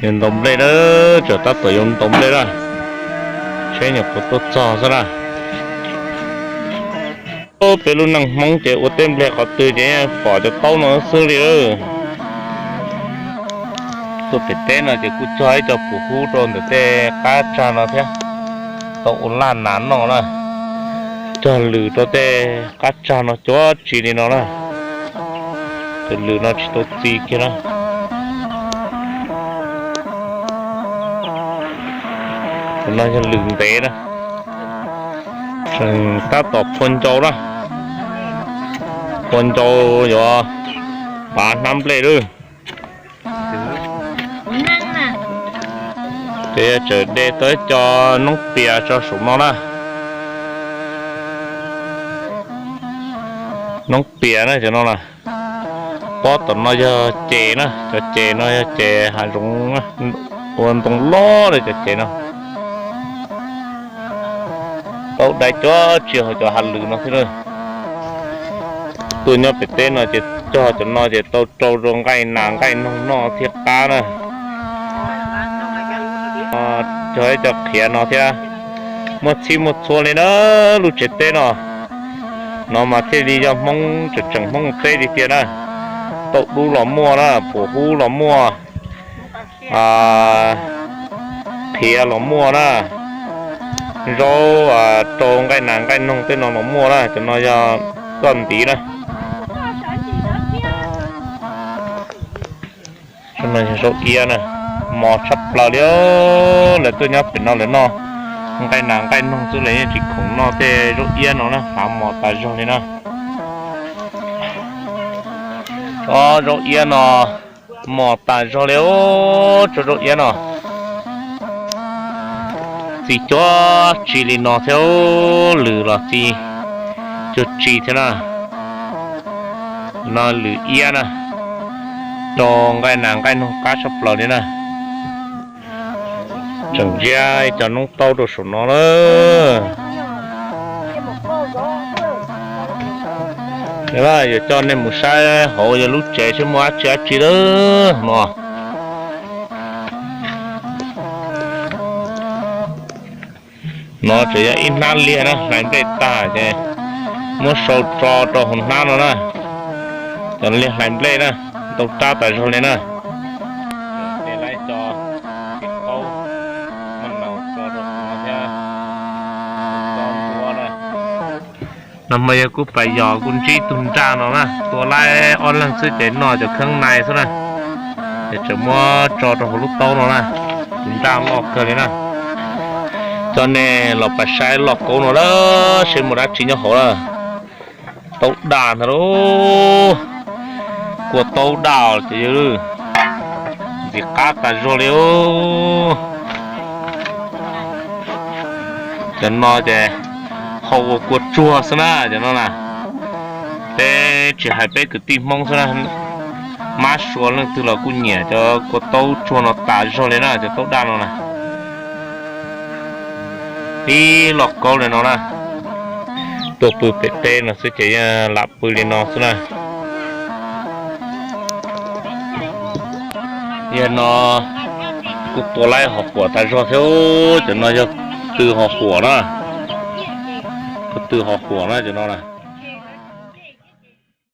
Yuav ntaus nplej na, tsam tab tom yuav ntaus nplej na. Saib nyuam qhuav tuaj txog xwb na. Peb lub neej Hmoob ces ua tej nplej qhov twg ces pom cov taub no xwb li. Tuaj pem teb no ces kuj cog ib co pum hub rau ntawm tej qab tsag no thiab, tau ua laj nas noj na. Cog lws rau tej qab tsag no cuav tsi li no na. Cov lws no tsis tau txi kiag na. Cov no yog lws ntev na. Tseem tab tom phua ncau na. Phua ncau yuav pav hnab nplej lawm. Ces yog tseem de tau ib co noob pias tso saum no na. Noob pias na cov no na. Pob tom no yog ces na, cov ces no yog ces hav zoov ua ntoo loj li cov ces no. Tau dai cuav tsi hauv cov hav lws no thiab na. Tuaj nyob pem teb no ces cog cov no ces tau rau rau nqaij nas nqaij noog noj thiab qab na. Cog ib co qhiav no thiab. Muaj txhij muaj txhua li na, lub tsev teb no. No mas thiaj li yog Hmoob tseem tseem Hmoob teb li tiag na. Tauj dub los muaj na, pum hub los muaj, qhiav los muaj na, zaub rau nqaij nas nqaij noog tej no los muaj na, cov no yog txoj ntiv na. Zaub iab na, mos tshaj plaws li. Lawv tuaj nyob pem no lawv noj nqaij nas nqaij noog xwb, lawv yeej tsis khoom noj tej zaub iab no na, hav mos tas zog li na. Ob zaub iab no mos tas zog li, tso zaub iab no. Txi cuag tsi li no thiab, lws los txi cuag tsi thiab na. No lws iab na, rau nqaij nas nqaij noog qab tshaj plaws li na. Tseem ntsia ib co noob taub rau saum no lawm. Yuav coj nej mus saib hauv yog lub tsev seb muaj dab tsi dab tsi lawm no. No tseem yog ib hnab liag na, hlais nplej tag ces muab sau tso rau hauv hnab no na. Cov liag hlais nplej na, ntau rab tas zog li na. Ces lawv cov taub maj naus tso rau hauv no thiab. Nag hmo yog kuj pais yos kuj ntsib tug nraj no na, tua laib ob leeg xwb ces noj cov kheeb nai xwb na. Ces tseem muab tso rau hauv lub taub no na, tus nraj loj kawg li na. Coj nej los pais saib loj kaub no lawm, seb muaj dab tsi nyob hauv lawm. Taub daj ntag lauj, kua taub daj ces ntxim qab tas zog li. Cov no ces hau ua kua tsuag xwb na, cov no na. Peb tsis hais peb kwv tij Hmoob xwb na, mab sua leej twg los kuj nyiam cov kua taub tsuag no tas zog li na, cov taub daj no na. Ib loj kaub li no na. Tuaj pw pem teb no xwb ces yeej lam pw li no xwb na. Yog no kuj tua laib hos huam tas zog thiab, cov no yog tw hos huam na. Kuj tw hos huam na cov no na.